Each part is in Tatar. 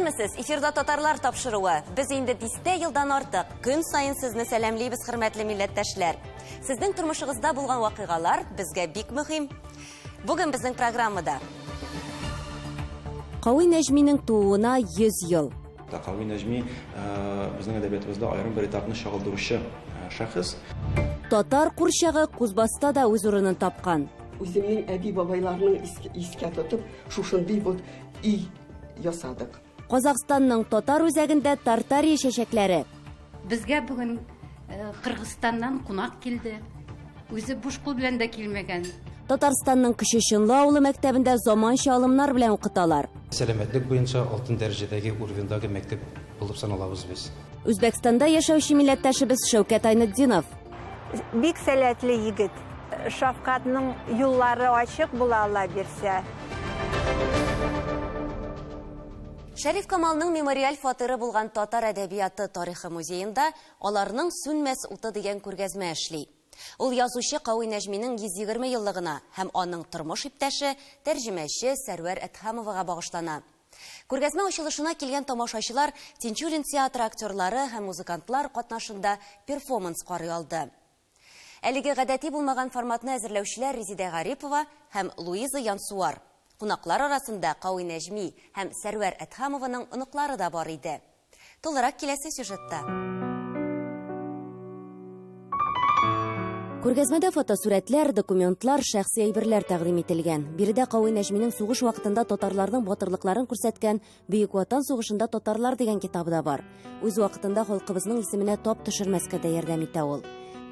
Исәнмесез, эфирда татарлар тапшыруы. Без инде дистә елдан артык көн саен сезне сәламлибез, хөрмәтле милләттәшләр. Сезнең тормышыгызда булган вакыйгалар безгә бик мөһим. Бүген безнең программада Кави Нәҗминең тууына 100 ел. Кави Нәҗми безнең әдәбиятыбызда аерым бер этапны чагылдыручы шәхес. Татар курчагы Кузбасста да үз урынын тапкан. Үземнең әби-бабайларның искә тотып, шушындый вот өй ясадык. Казахстанның татар үзәгендә Тартария чәчәкләре. Безгә бүген Кыргызстаннан кунак килде. Үзе буш кул белән дә килмәгән. Татарстанның Кече Чынлы авылы мәктәбендә заманча алымнар белән укыталар. Сәламәтлек буенча алтын дәрәҗәдәге уровеньдагы мәктәп булып саналабыз без. Үзбәкстанда яшәүче милләттәшебез Шәүкәт Айнетдинов. Бик сәләтле егет. Шәфкатьнең юллары ачык була, Алла бирсә. Шәриф Камалның мемориаль фатиры булган Татар әдәбияты тарихы музеенда Аларның сүнмәс уты дигән күргәзмә эшли. Ул язучы Кави Нәҗминең 120 еллыгына һәм аның тормыш иптәше, тәрҗемәче Сәрвәр Әдһәмовага багышлана. Күргәзмә ачылышына килгән тамашачылар Тинчурин театры актерлары һәм музыкантлар катнашында перформанс карый алды. Әлеге гадәти булмаган форматны әзерләүчеләр Резидә Гарипова һәм Луиза Янсуар. Кунаклар арасында Кави Нәҗми һәм Сәрвәр Әдһәмованың оныклары да бар иде. Тулырак киләсе сюжетта. Күргәзмәдә фотосурәтләр, документлар, шәхси әйберләр тәкъдим ителгән. Биредә Кави Нәҗминең сугыш вакытында татарларның батырлыкларын күрсәткән Бөек Ватан сугышында татарлар дигән китабы да бар. Үз вакытында халкыбызның исеменә тап төшермәскә дә ярдәм итә ул.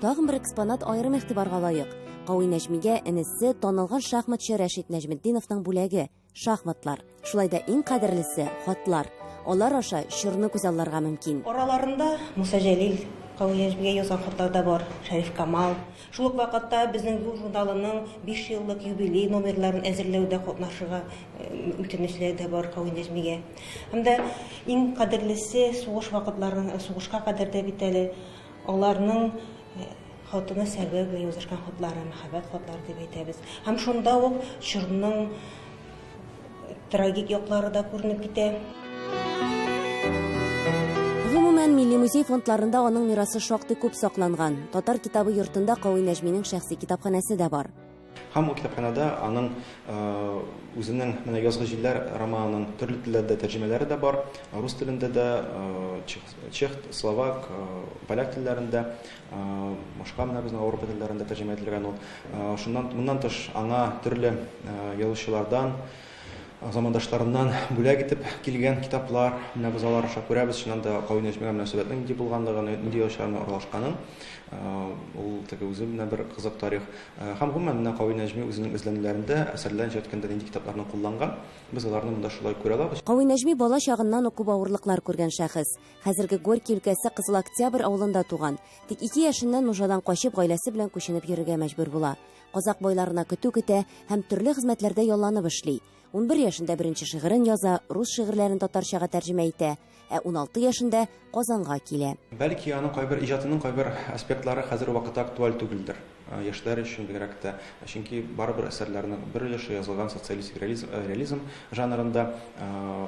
Тагын бер экспонат аерым игътибарга лаек. Кави Нәҗмигә энесе, танылган шахматчы Рәшит Нәҗметдиновның бүләге. Шахматлар. Шулай да иң кадерлесе, хатлар. Алар аша чорны күзалларга мөмкин. Араларында Муса Җәлил, Кави Нәҗмигә язган хатлар да бар, Шәриф Камал. Шул ук вакытта безнең Юл журналының биш еллык юбилей номерларын әзерләүдә катнашырга үтенечләр дә бар Кави Нәҗмигә. Һәм дә иң кадерлесе, сугыш вакытларын, сугышка кадәр дә бит әле аларның Хатыны Сәрвәр белән язышкан хатлары, мәхәббәт хатлары дип әйтәбез. Һәм шунда ук чорның трагик яклары да күренеп китә. Гомумән, Милли музей фондларында аның мирасы шактый күп сакланган. Татар китабы йортында Кави Нәҗминең шәхси китапханәсе дә бар. Һәм ул китапханәдә аның үзенең менә Язгы җилләр романының төрле телләрдә тәрҗемәләре дә бар. Рус телендә дә, чех, словак, поляк телләрендә, башка менә безнең Ауропа телләрендә тәрҗемә ителгән ул. Шуннан моннан тыш аңа төрле язучылардан, замандашларыннан бүләк итеп килгән китаплар, менә без алар аша күрәбез, чыннан да Кави Нәҗмигә мөнәсәбәтнең нинди булганлыгын, нинди язучылар белән аралашканын. Ул теге үзе менә бер кызык тарих. Һәм гомумән менә Кави Нәҗми үзенең эзләнүләрендә, әсәрләрен иҗат иткәндә нинди китапларны кулланган, без аларны монда шулай күрә алабыз. Кави Нәҗми бала чагыннан ук күп авырлыклар күргән шәхес. Хәзерге Горький өлкәсе Кызыл Октябрь авылында туган. Тик ике яшеннән нужадан качып, гаиләсе белән күченеп йөрергә мәҗбүр була. Казакъ байларына көтү көтә һәм төрле хезмәтләрдә ялланып эшли. 11 яшендә беренче шигырен яза, рус шигырьләрен татарчага тәрҗемә итә, ә 16 яшендә Казанга килә. Бәлки, аның кайбер иҗатының кайбер аспектлары хәзерге вакытта актуаль түгелдер, яшьләр өчен бигрәк тә, чөнки барыбер әсәрләрнең бер өлеше язылган социалистик реализм жанрында,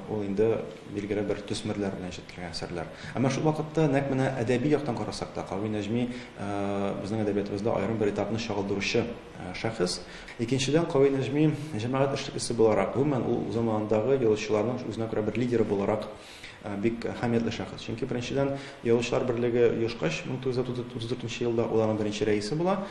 ул инде билгеле бер төсмерләр белән иҗат ителгән әсәрләр. Әмма шул вакытта нәкъ менә әдәби яктан карасак та, Кави Нәҗми безнең әдәбиятыбызда аерым бер этапны чагылдыручы шәхес. Икенчедән, Кави Нәҗми җәмәгать эшлеклесе буларак, гомумән, ул заманындагы язучыларның үзенә күрә бер лидеры буларак бик әһәмиятле шәхес. Чөнки, беренчедән, Язучылар берлеге оешкач, 1934 нче елда ул аның беренче рәисе була,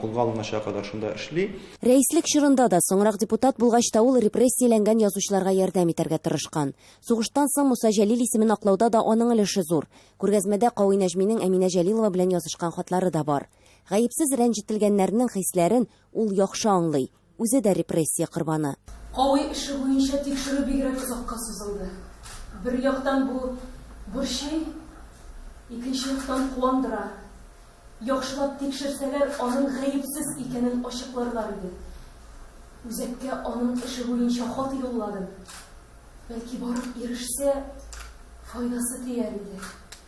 кулга алынгача кадәр шунда эшли. Рәислек чорында да, соңрак депутат булгач та ул репрессияләнгән язучыларга ярдәм итәргә тырышкан. Сугыштан соң Муса Җәлил исемен аклауда да аның өлеше зур. Күргәзмәдә Кави Нәҗминең Әминә Җәлилова белән язышкан хатлары да бар. Гаепсез рәнҗетелгәннәрнең хисләрен ул яхшы аңлый. Үзе дә репрессия корбаны. Кави эше буенча тикшерү бигрәк озакка сузылды. Бер яктан бу борчый, икенче яктан куандыра. Яхшылап тикшерсәләр, аның гаепсез икәнен ачыкларлар иде. Үзәккә аның эше буенча хат юлладым. Бәлки барып ирешсә, файдасы тияр иде.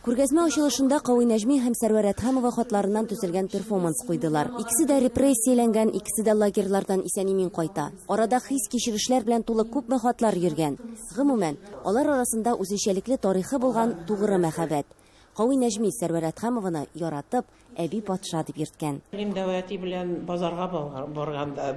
Күргәзмә ачылышында Кави Нәҗми һәм Сәрвәр Әдһәмова хатларыннан төзелгән перформанс куйдылар. Икесе дә репрессияләнгән, икесе дә лагерьлардан исән-имин кайта. Арада хис-кичерешләр белән тулы күпме хатлар йөргән. Гомумән, алар арасында үзенчәлекле тарихы булган тугры мәхәббәт. Кави Нәҗми Сәрвәр Әдһәмованы яратып, Әби патша дип йөрткән. Мин дәү әти белән базарга барганда,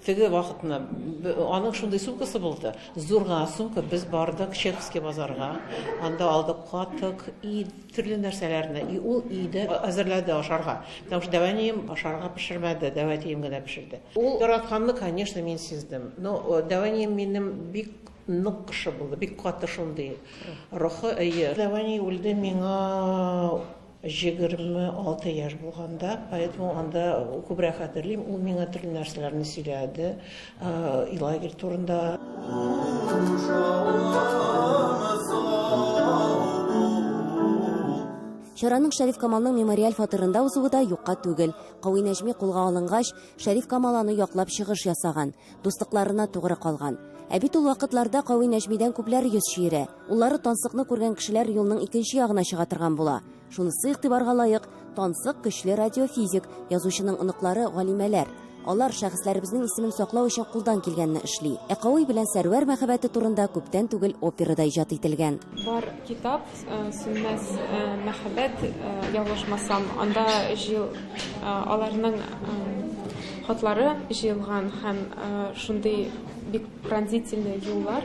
теге вакытны аның шундый сумкасы булды, зур гына сумка, без бардык Чеховский базарга, анда алдык катык, ит, төрле нәрсәләрне, и ул өйдә әзерләде ашарга, потому что дәү әнием ашарга пешермәде, дәү әтием генә пешерде. Ул яратканны, конечно, мин сиздем, но дәү әнием минем бик нык кеше булды, бик каты шундый рухы, әйе. Дәү әни үлде миңа 26 яшь булганда, поэтому анда күбрәк хәтерлим. Ул миңа төрле нәрсәләрне сөйләде, и лагерь турында. Чараның Шәриф Камалның мемориаль фатирында узуы да юкка түгел. Кави Нәҗми кулга алынгач, Шәриф Камал аны яклап чыгыш ясаган, дуслыкларына тугры калган. Ә бит ул вакытларда Кави Нәҗмидән күпләр йөз чөерә. Уллары Тансыкны күргән кешеләр юлның икенче ягына чыга торган була. Шунысы игътибарга лаек, Тансык көчле радиофизик, язучының оныклары галимәләр. Алар шәхесләребезнең исемен саклау өчен кулдан килгәнне эшли. Ә Кави белән Сәрвәр мәхәббәте турында күптән түгел опера да иҗат ителгән. Бар китап, Сүнмәс мәхәббәт, ялгышмасам, анда җыел аларның хатлары җыелган һәм шундый бик пронзительный юллар.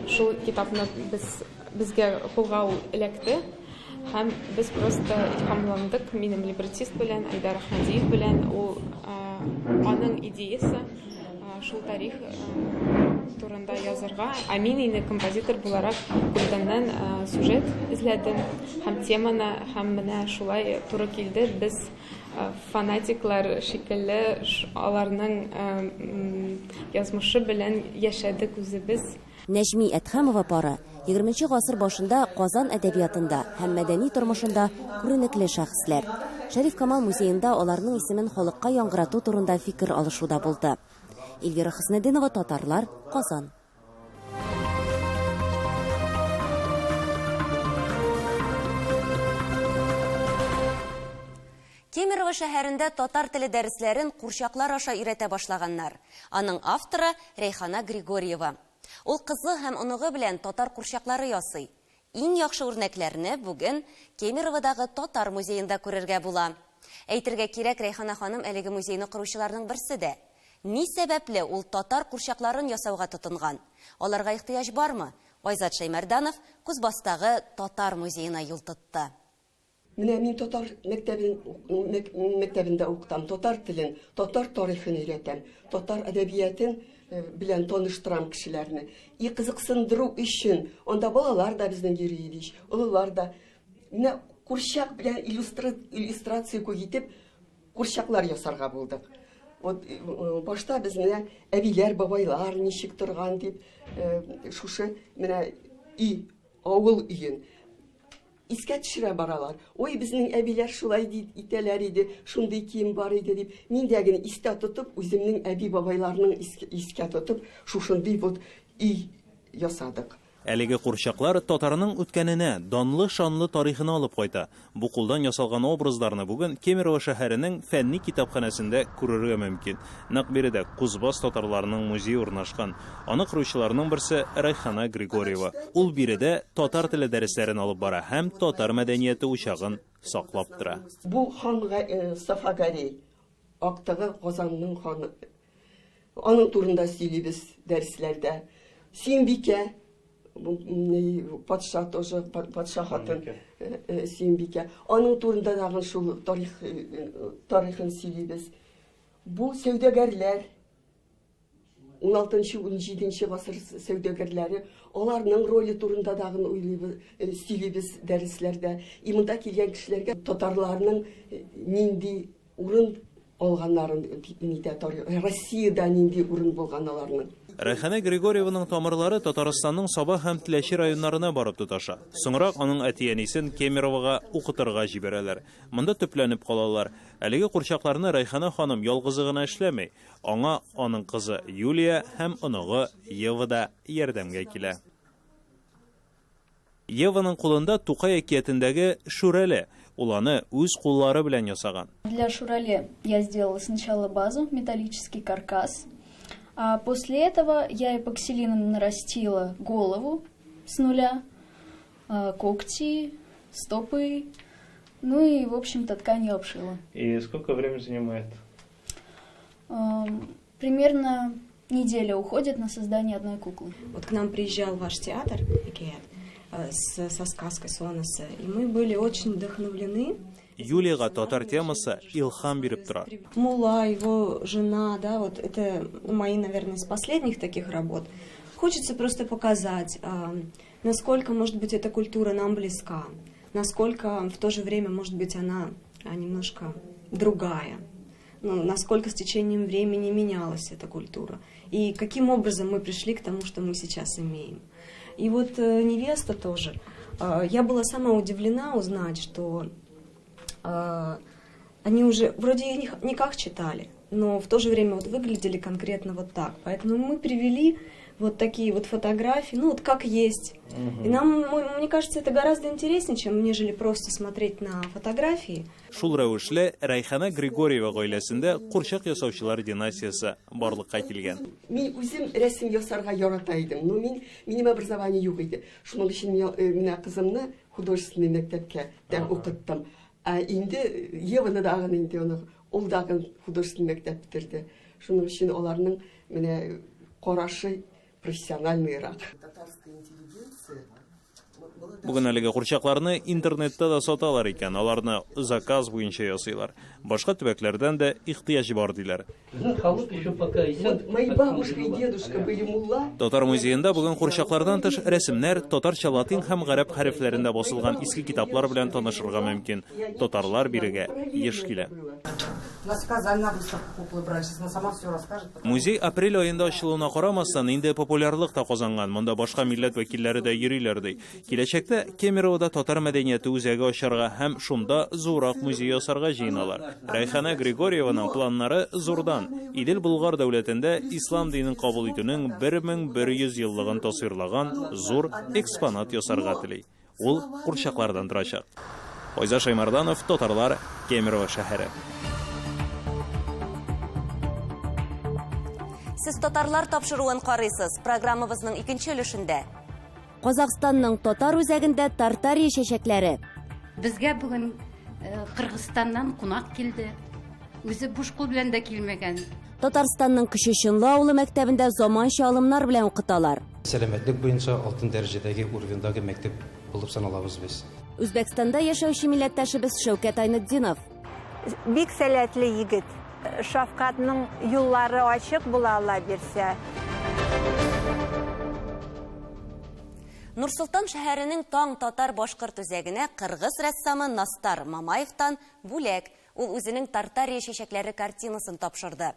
Шул китапны без безгә кулга ул эләкте һәм без просто илһамландык минем либретист белән, Айдар Әхмәдиев белән. Ул аның идеясы шул тарих турында язырга. Ә мин инде композитор буларак күптәннән сюжет эзләдем һәм теманы, һәм менә шулай туры килде. Без фанатиклар шикелле аларның язмышы белән яшәдек үзебез. Нәҗми Әдһәмова пары егерменче гасыр башында Казан әдәбиятында һәм мәдәни тормышында күренекле шәхесләр. Шәриф Камал музеенда аларның исемен халыкка яңгырату турында фикер алышу да булды. Эльвира Хөснетдинова, Татарлар, Казан. Кемерово шәһәрендә татар теле дәресләрен курчаклар аша өйрәтә башлаганнар. Аның авторы Рәйхана Григорьева. Ул кызы һәм оныгы белән татар курчаклары ясый. Иң яхшы үрнәкләрне бүген Кемероводагы татар музеенда күрергә була. Әйтергә кирәк, Рәйхана ханым әлеге музейны коручыларның берсе дә. Ни сәбәпле ул татар курчакларын ясауга тотынган? Аларга ихтыяҗ бармы? Айзат Шәймәрданов Кузбасстагы татар музеена юл тотты. Менә мин татар мәктәбен, мәктәбендә укытам, татар телен, татар тарихын өйрәтәм, татар әдәбиятын э, белән таныштырам кешеләрне. И кызыксындыру өчен анда балалар да безнең йөри иде ич, олылар да. Менә курчак белән иллюстрация күк итеп курчаклар ясарга булдык. Вот э, башта без менә әбиләр, бабайлар ничек торган дип, э, шушы менә и авыл өен Искә төшерә баралар. Ой, безнең әбиләр шулай ди итәләр иде, шундый кием бар иде дип. Мин дә генә истә тотып, үземнең әби-бабайларның искә тотып, шушындый вот өй ясадык. Әлеге курчаклар татарның үткәненә, данлы-шанлы тарихына алып кайта. Бу кулдан ясалган образларны бүген Кемерово шәһәренең фәнни китапханәсендә күрергә мөмкин. Нәкъ биредә Кузбасс татарларының музее урнашкан. Аны коручыларның берсе, Рәйхана Григорьева. Ул биредә татар теле дәресләрен алып бара һәм татар мәдәнияте учагын саклап тора. Бу хан Сафа Гәрәй, актыгы Казанның ханы. Аның турында сөйлибез дәресләрдә. Сөембикә, патша тоже, патша хатын Сөембикә. Аның турында тагын шул тарих, тарихын сөйлибез. Бу сәүдәгәрләр, Уналтынчы, унҗиденче гасыр сәүдәгәрләре, аларның роле турында тагын уйлыйбыз, э, сөйлибез дәресләрдә. И монда килгән кешеләргә татарларның э, нинди урын алганнарын нидә Россиядә нинди урын булган аларның. Рәйханә Григорьеваның тамырлары Татарстанның Саба һәм Теләче районнарына барып тоташа. Соңрак аның әти-әнисен Кемеровога укытырга җибәрәләр. Монда төпләнеп калалар. Әлеге курчакларны Рәйхана ханым ялгызы гына эшләми. Аңа аның кызы Юлия һәм оныгы Ева да ярдәмгә килә. Еваның кулында Тукай әкиятендәге Шүрәле. Ул аны үз куллары белән ясаган. Для Шурале я сделала сначала базу, металлический каркас. А после этого я эпоксилином нарастила голову с нуля, когти, стопы, ну и, в общем-то, тканью обшила. И сколько времени занимает? Примерно неделя уходит на создание одной куклы. Вот к нам приезжал ваш театр, Экият, со сказкой Соноса, и мы были очень вдохновлены. Юлияга татар темасы илһам биреп тора. Мулла, его жена, да, вот это мои, наверное, из последних таких работ. Хочется просто показать, насколько, может быть, эта культура нам близка, насколько в то же время, может быть, она немножко другая, ну, насколько с течением времени менялась эта культура, и каким образом мы пришли к тому, что мы сейчас имеем. И вот невеста тоже. Я была сама удивлена узнать, что они уже вроде и никак читали, но в то же время вот выглядели конкретно вот так. Поэтому мы привели вот такие вот фотографии, ну вот как есть. И нам, мне кажется, это гораздо интереснее, чем нежели просто смотреть на фотографии. Шул рәвешле Рәйхана Григорьева гаиләсендә курчак ясаучылар династиясе барлыкка килгән. Мин үзем рәсем ясарга ярата идем, но минем образование юк иде. Шуның өчен менә кызымны художественный мәктәпкә дә укыттым. Ә инде Еваны дагы инде аны ул дагы художественный мәктәп бетерде. Шуның өчен аларның менә карашы профессиональныйрак. Бүген әлеге курчакларны интернетта да саталар икән, аларны заказ буенча ясыйлар. Башка төбәкләрдән дә ихтыяҗ бар диләр. Мои бабушка и дедушка были мулла. Татар музеенда бүген курчаклардан тыш рәсемнәр, татарча латин һәм гарәп хәрефләрендә басылган иске китаплар белән танышырга мөмкин. Татарлар бирегә еш килә. Нас сказали на выставку куклы брали, сейчас она сама все расскажет. Музей апрель аенда ачылуына карамастан, инде популярлык та казанган. Монда башка милләт вәкилләре дә йөриләр ди. Киләчәктә Кемеровода татар мәдәнияте үзәге ачарга һәм шунда зуррак музей ясарга җыеналар. Рәйхана Григорьеваның планнары зурдан. Идел Болгар дәүләтендә ислам динен кабул итүнең 1100 еллыгын тасвирлаган зур экспонат ясарга тели. Ул курчаклардан торачак. Айза Шаймарданов, Татарлар, Кемерово шәһәре. Сез татарлар тапшыруын карыйсыз. Программабызның икенче өлешендә. Казахстанның татар үзәгендә Тартария чәчәкләре. Безгә бүген Кыргызстаннан кунак килде. Үзе буш кул белән дә килмәгән. Татарстанның Кече Чынлы авылы мәктәбендә заманча алымнар белән укыталар. Сәламәтлек буенча алтын дәрәҗәдәге уровеньдагы мәктәп булып саналабыз без. Үзбәкстанда яшәүче милләттәшебез Шәүкәт Айнетдинов. Бик сәләтле егет. Шәфкатьнең юллары ачык була ала бирсә. Нур-Солтан шәһәренең Таң татар башкорт үзәгенә кыргыз рәссамы Настар Мамаевтан бүләк. Ул үзенең Тартария чәчәкләре картинасын тапшырды.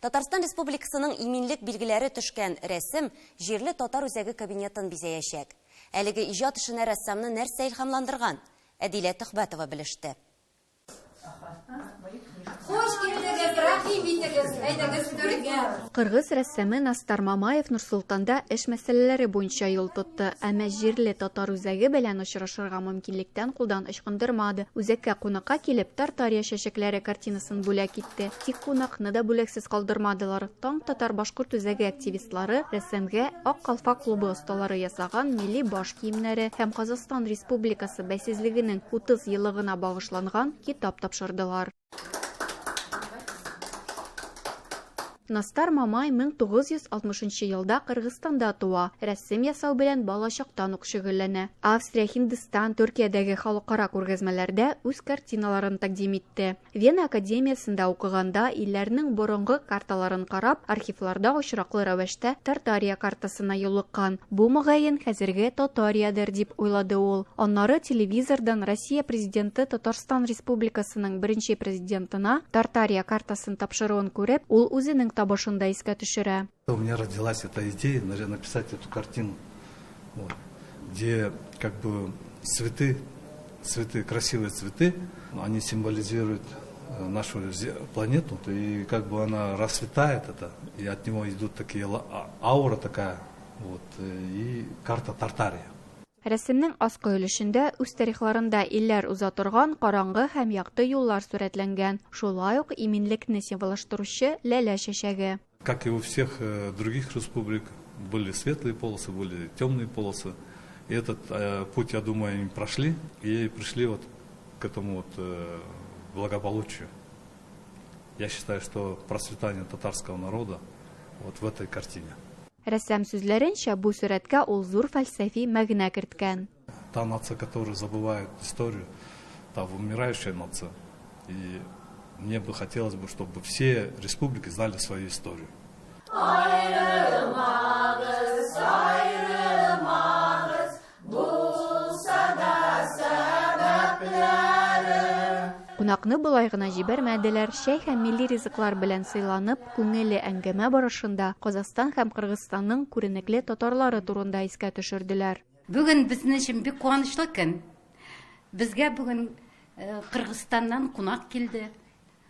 Татарстан Республикасының иминлек билгеләре төшкән рәсем җирле татар үзәге кабинетын бизәячәк. Әлеге иҗат эшенә рәссамны нәрсә илһамландырган? Әдилә Төхбәтова белеште. Хуш килдегез, рәхим итегез, әйдәгез түргә. Кыргыз рәссамы Настар Мамаев Нур-Солтанда эш мәсьәләләре буенча юл тотты, әмма җирле татар үзәге белән очрашырга мөмкинлектән кулдан ычкындырмады. Үзәккә кунакка килеп, Тартария чәчәкләре картинасын бүләк итте. Тик кунакны да бүләксез калдырмадылар. Таң татар башкорт үзәге активистлары рәссамгә Ак калфак клубы осталары ясаган милли баш киемнәре һәм Казахстан Республикасы бәйсезлегенең 30 еллыгына багышланган китап тапшырдылар. Настар Мамай 1960 елда Кыргызстанда туа. Рәсем ясау белән балачактан ук шөгыльләнә. Австрия, Һиндстан, Төркиядәге халыкара күргәзмәләрдә үз картиналарын тәкъдим итте. Вена академиясендә укыганда илләрнең борынгы карталарын карап, архивларда очраклы рәвештә Тартария картасына юлыккан. Бу мөгаен хәзерге Татариядер дип уйлады ул. Аннары телевизордан Россия президенты Татарстан Республикасының беренче президентына Тартария картасын тапшыруын күреп, ул үзенең табышын да искә төшерә. У меня родилась эта идея написать эту картину, вот, где как бы цветы, цветы, красивые цветы, они символизируют нашу планету, и как бы она расцветает это, и от него идут такие аура такая, вот, и карта Тартария. Рәсемнең аскы өлешендә үз тарихларында илләр уза торган караңгы һәм якты юллар сурәтләнгән, шулай ук иминлекне символлаштыручы ләлә чәчәге. Как и у всех других республик, были светлые полосы, были темные полосы. И этот путь, я думаю, они прошли и пришли вот к этому вот благополучию. Я считаю, что процветание татарского народа вот в этой картине. Рәссам сүзләренчә, бу сурәткә ул зур фәлсәфи мәгънә керткән. Та нация, которая забывает историю, та вымирающая нация. И мне бы хотелось бы, чтобы все республики знали свою историю. Аерылмагыз, аерылмагыз, булса да сәбәпләре. Кунакны болай гына җибәрмәделәр, чәй һәм милли ризыклар белән сыйланып, күңелле әңгәмә барышында Казахстан һәм Кыргызстанның күренекле татарлары турында искә төшерделәр. Бүген безнең өчен бик куанычлы көн. Безгә бүген Кыргызстаннан кунак килде.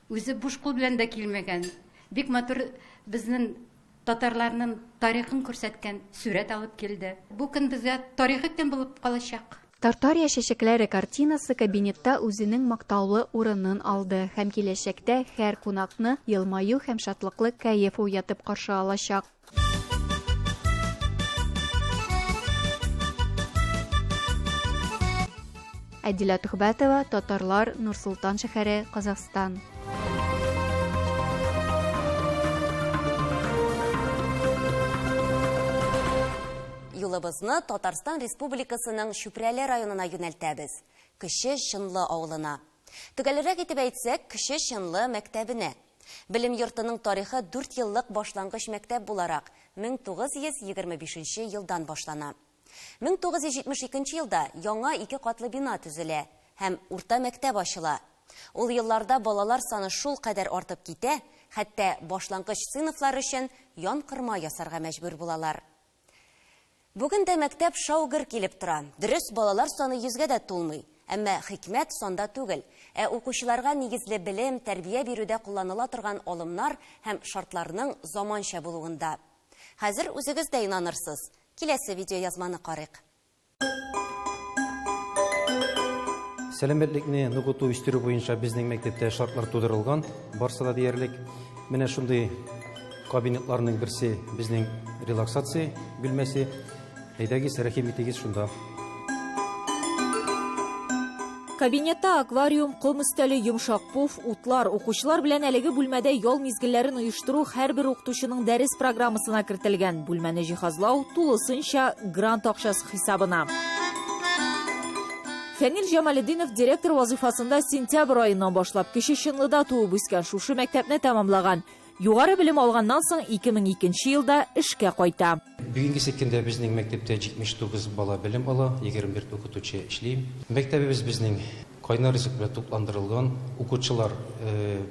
Үзе буш кул белән дә килмәгән. Бик матур безнең татарларның тарихын күрсәткән сурәт алып килде. Бу көн безгә тарихи көн булып калачак. Тартария чәчәкләре картинасы кабинетта үзенең мактаулы урынын алды һәм киләчәктә һәр кунакны елмаю һәм шатлыклы кәеф уятып каршы алачак. Әдилә Төхбәтова, Татарлар, Нур-Солтан шәһәре, Казахстан. Юлыбызны Татарстан Республикасының Чүпрәле районына юнәлтәбез. Кече Чынлы авылына. Төгәлрәк итеп әйтсәк, Кече Чынлы мәктәбенә. Белем йортының тарихы 4 еллык башлангыч мәктәп буларак 1925 елдан башлана. 1972 елда яңа ике катлы бина төзелә һәм урта мәктәп ачыла. Ул елларда балалар саны шул кадәр артып китә, хәтта башлангыч сыйныфлар өчен янкорма ясарга мәҗбүр булалар. Бүген дә мәктәп шау-гөр килеп тора. Дөрес, балалар саны йөзгә дә тулмый. Әмма хикмәт санда түгел, ә укучыларга нигезле белем, тәрбия бирүдә кулланыла торган алымнар һәм шартларның заманча булуында. Хәзер үзегез дә инанырсыз. Киләсе видеоязманы карыйк. Сәламәтлекне ныгыту, үстерү буенча безнең мәктәптә шартлар тудырылган, барсы да диярлек. Менә шундый кабинетларның берсе безнең релаксация бүлмәсе. Әйдәгез, рәхим итегез шунда. Кабинетта аквариум, ком өстәле, йомшак пуф, утлар. Укучылар белән әлеге бүлмәдә ял мизгелләрен оештыру һәрбер укытучының дәрес программасына кертелгән. Бүлмәне җиһазлау тулысынча грант акчасы хисабына. Фәнил Җамалетдинов директор вазыйфасында сентябрь аеннан башлап Кече Чынлыда туып үскән шушы мәктәпне тәмамлаган. Югары белем алганнан соң 2002 елда эшкә кайта. Бүгенге көндә безнең мәктәптә 79 бала белем ала, 21 укытучы эшли. Мәктәбебез безнең кайнар ризык белән тукландырылган. Укучылар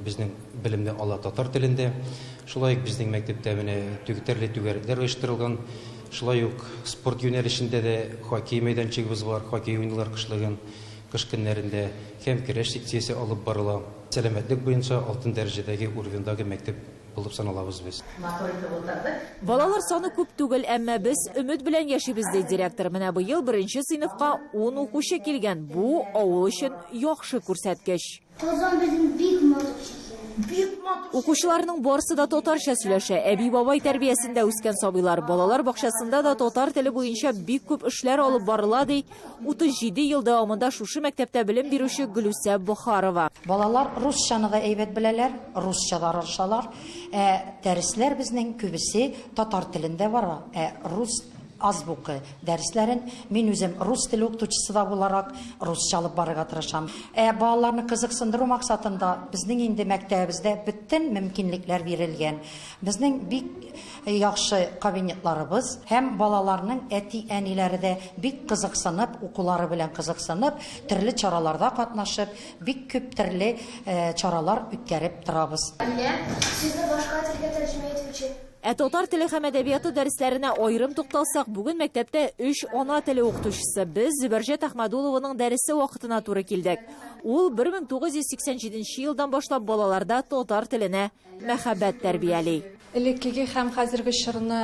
безнең белемне ала татар телендә. Шулай ук безнең мәктәптә менә төрле түгәрәкләр оештырылган. Шулай ук спорт юнәлешендә дә хоккей мәйданчыгыбыз бар, хоккей уйныйлар кышлыгын, кыш көннәрендә һәм көрәш секциясе алып барыла. Сәламәтлек буенча алтын дәрәҗәдәге уровеньдагы мәктәп булып саналабыз без. Балалар саны күп түгел, әмма без өмет белән яшибез, ди директор. Менә быел беренче сыйныфка 10 укучы килгән. Бу авыл өчен яхшы күрсәткеч. Казан безнең бик матур шәһәр. Бик матур. Укучыларның барысы да татарча сөйләшә. Әби-бабай тәрбиясендә үскән сабыйлар. Балалар бакчасында да татар теле буенча бик күп эшләр алып барыла, ди 37 ел дәвамында шушы мәктәптә белем бирүче Гөлүсә Бохарова. Балалар русчаны да әйбәт беләләр, русча да аралашалар. Ә дәресләр безнең күбесе татар телендә бара. Ә рус азбука дәресләрен мин үзем рус теле укытучысы да буларак русча алып барырга тырышам. Ә балаларны кызыксындыру максатында безнең инде мәктәбебездә бөтен мөмкинлекләр бирелгән. Безнең бик яхшы кабинетларыбыз һәм балаларның әти-әниләре дә бик кызыксынып, укулары белән кызыксынып, төрле чараларда катнашып, бик күп төрле чаралар үткәреп торабыз. Әллә сүзне башка телгә тәрҗемә итүче Ә татар теле һәм әдәбияты дәресләренә аерым тукталсак, бүген мәктәптә 3 ана теле укытучысы. Без Зөбәрҗәт Әхмәдуллованың дәресе вакытына туры килдек. Ул 1987 елдан башлап балаларда татар теленә мәхәббәт тәрбияли. Элеккеге һәм хәзерге чорны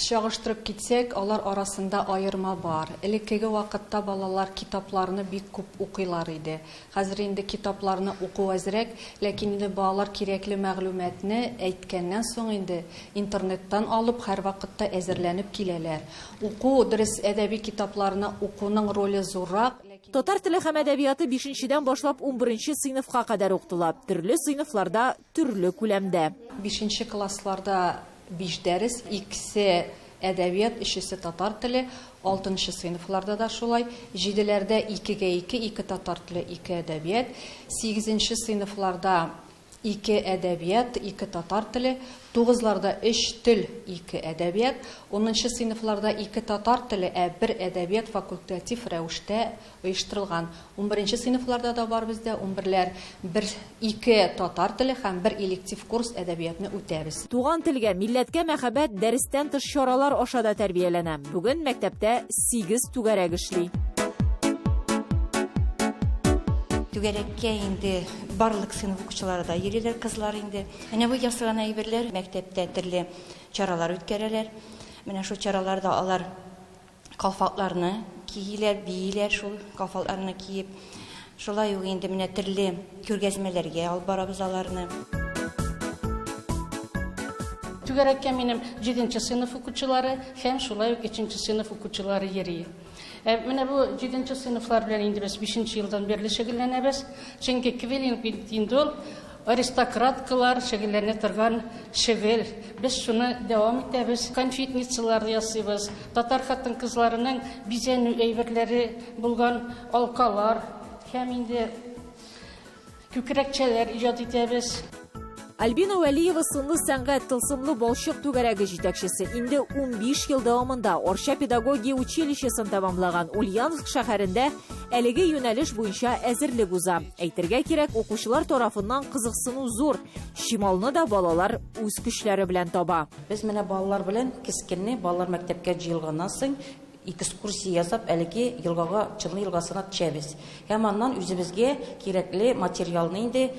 чагыштырып китсәк, алар арасында аерма бар. Элеккеге вакытта балалар китапларны бик күп укыйлар иде. Хәзер инде китапларны уку әзрәк, ләкин инде балалар кирәкле мәгълүматны әйткәннән соң инде интернеттан алып һәрвакытта әзерләнеп киләләр. Уку, дөрес, әдәби китапларны укуның роле зуррак, ләкин. Татар теле һәм әдәбияты бишенчедән башлап унберенче сыйныфка кадәр укытыла. Төрле сыйныфларда төрле күләмдә. Бишенче классларда биш дәрес, икесе әдәбият, өчесе татар теле, алтынчы сыйныфларда да шулай, җиделәрдә икегә ике, ике татар теле, ике әдәбият, сигезенче сыйныфларда ике әдәбият, ике татар теле, тугызларда өч тел, ике әдәбият, унынчы сыйныфларда ике татар теле, ә бер әдәбият факультатив рәвештә оештырылган. Унберенче сыйныфларда да бар бездә, унберләр бер, ике татар теле һәм бер электив курс әдәбиятны үтәбез. Туган телгә, милләткә мәхәббәт дәрестән тыш чаралар аша да тәрбияләнә. Бүген мәктәптә сигез түгәрәк эшли. Түгәрәккә инде барлык сыйныф укучылары да йөриләр, кызлар инде. Менә бу ясаган әйберләр мәктәптә төрле чаралар үткәрәләр. Менә шул чараларда алар калфакларны кииләр, бииләр шул калфакларны киеп. Шулай ук инде менә төрле күргәзмәләргә алып барабыз аларны. Түгәрәккә минем җиденче сыйныф укучылары һәм шулай ук өченче сыйныф укучылары йөри. Ә менә бу җиденче сыйныфлар белән инде без бишенче елдан бирле шөгыльләнәбез. Чөнки квиллинг бит инде ул аристократкалар шөгыльләнә торган шөгыль. Без шуны дәвам итәбез. Конфетницалар ясыйбыз. Татар хатын-кызларының бизәнү әйберләре булган алкалар һәм инде күкрәкчәләр иҗат итәбез. Альбина Вәлиева сынлы сәнгать тылсымлы балчык түгәрәге җитәкчесе. Инде 15 ел дәвамында Арча педагогия училищесын тәмамлаган Ульяновск шәһәрендә әлеге юнәлеш буенча әзерлек уза. Әйтергә кирәк, укучылар тарафыннан кызыксыну зур. Чималны да балалар үз көчләре белән таба. Без менә балалар белән кескенне, балалар мәктәпкә җыелганнан соң, экскурсия ясап, әлеге елгага, Чынлы елгасына төшәбез. Һәм аннан үзебезгә кирәкле материалны инде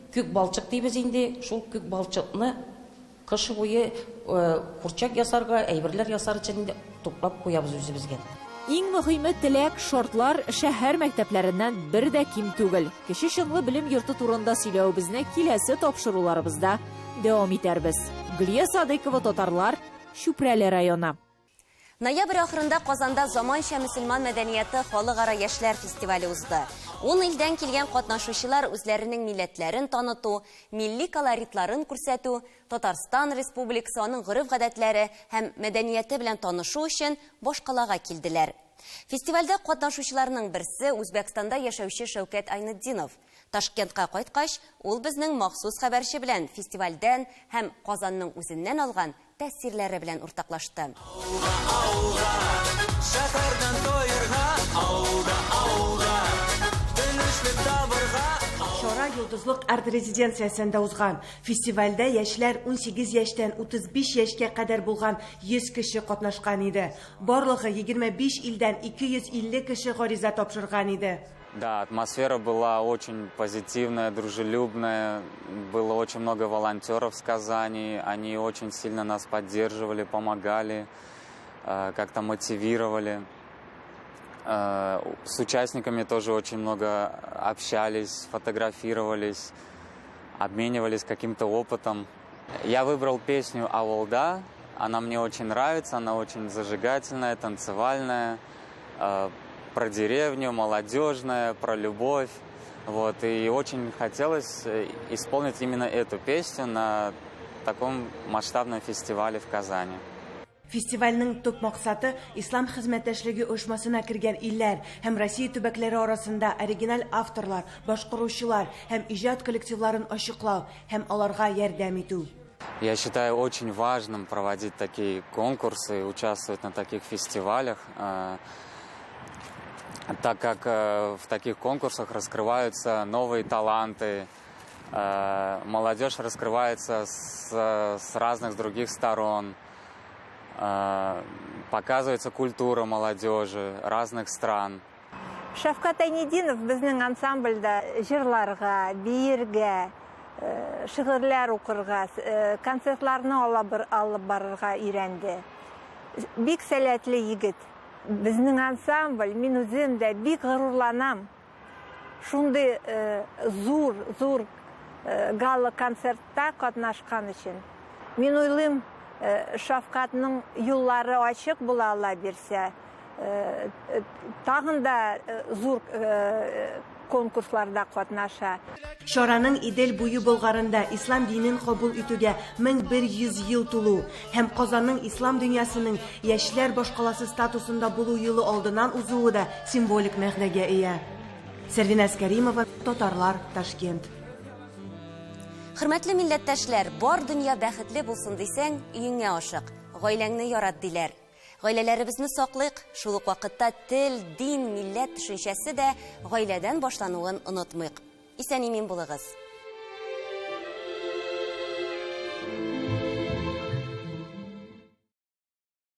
Күк балчык дибез инде, шул күк балчыкны кыш буе курчак ясарга, әйберләр ясар өчен инде туплап куябыз үзебезгә. Иң мөһиме, теләк, шартлар шәһәр мәктәпләреннән бер дә ким түгел. Кече Чынлы белем йорты турында сөйләвебезне киләсе тапшыруларыбызда дәвам итәрбез. Гөлия Садыйкова, Татарлар, Чүпрәле районы. Ноябрь ахырында Казанда заманча мөселман мәдәнияты халыкара яшьләр фестивале узды. Ун илдән килгән катнашучылар үзләренең милләтләрен таныту, милли колоритларын күрсәтү, Татарстан Республикасы, аның гореф-гадәтләре һәм мәдәнияте белән танышу өчен башкалага килделәр. Фестивальдә катнашучыларның берсе, Үзбәкстанда яшәүче Шәүкәт Айнетдинов. Ташкентка кайткач, ул безнең махсус хәбәрче белән фестивальдән һәм Казанның үзеннән алган тәэсирләре белән уртаклашты. Авылга, шәһәрдән тоерга, авылда, авылда, тынычлык табырга. Чара Йолдызлык арт-резиденциясендә узган. Фестивальдә яшьләр 18 яшьтән 35 яшькә кадәр булган 100 кеше катнашкан иде. Барлыгы 25 илдән 250 кеше гариза тапшырган иде. Да, атмосфера была очень позитивная, дружелюбная. Было очень много волонтеров в Казани. Они очень сильно нас поддерживали, помогали, э, как-то мотивировали. Э, с участниками тоже очень много общались, фотографировались, обменивались каким-то опытом. Я выбрал песню «Аволда». Она мне очень нравится, она очень зажигательная, танцевальная, э, про деревню, молодежная, про любовь. Вот, и очень хотелось э, исполнить именно эту песню на таком масштабном фестивале в Казани. Фестивальнең төп максаты Ислам хезмәттәшлеге оешмасына кергән илләр һәм Россия төбәкләре арасында оригиналь авторлар, башкаручылар һәм иҗат коллективларын ачыклау һәм аларга ярдәм итү. Я считаю очень важным проводить такие конкурсы, участвовать на таких фестивалях, э, так как э, в таких конкурсах раскрываются новые таланты, э, молодежь раскрывается с, с разных других сторон, показывается культура молодежи разных стран. Шәфкать Айнетдинов безнең ансамбльдә җырларга, биергә, Шигырьләр укырга, концертларны алып барырга өйрәнде. Бик сәләтле егет. Безнең ансамбль, мин үзем дә бик горурланам. Шундый зур, зур гала-концертта катнашкан өчен. Мин уйлыйм, Шәфкатьнең юллары ачык була Алла бирсә. Тагын да зур конкурсларда катнаша. Чараның Идел буе Болгарында ислам динен кабул итүгә 1100 ел тулу һәм Казанның ислам дөньясының яшьләр башкаласы статусында булу елы алдыннан узуы да символик мәгънәгә ия. Сәрвиназ Кәримова, Татарлар, Ташкент. Хөрмәтле милләттәшләр, бар дөнья бәхетле булсын дисәң, өеңә ашык, гаиләңне ярат, диләр. Гаиләләребезне саклыйк, шул ук вакытта тел, дин, милләт төшенчәсе дә гаиләдән башлануын онытмыйк. Исән-имин булыгыз!